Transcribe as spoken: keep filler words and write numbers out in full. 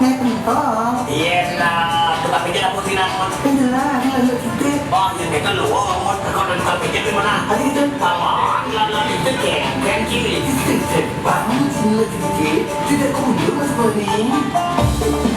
Ngapain kau? Iyalah, tukang pijit apa sih, Nak? Kan jelas, ni lalu kita. Bah, yang kata lu, oh, kau dan tukang pijit di mana? Ada kita. Sama, lalu itu kan, kan kiri. Kita bangun sini lagi sikit. Tidak kunjung sekolah ni.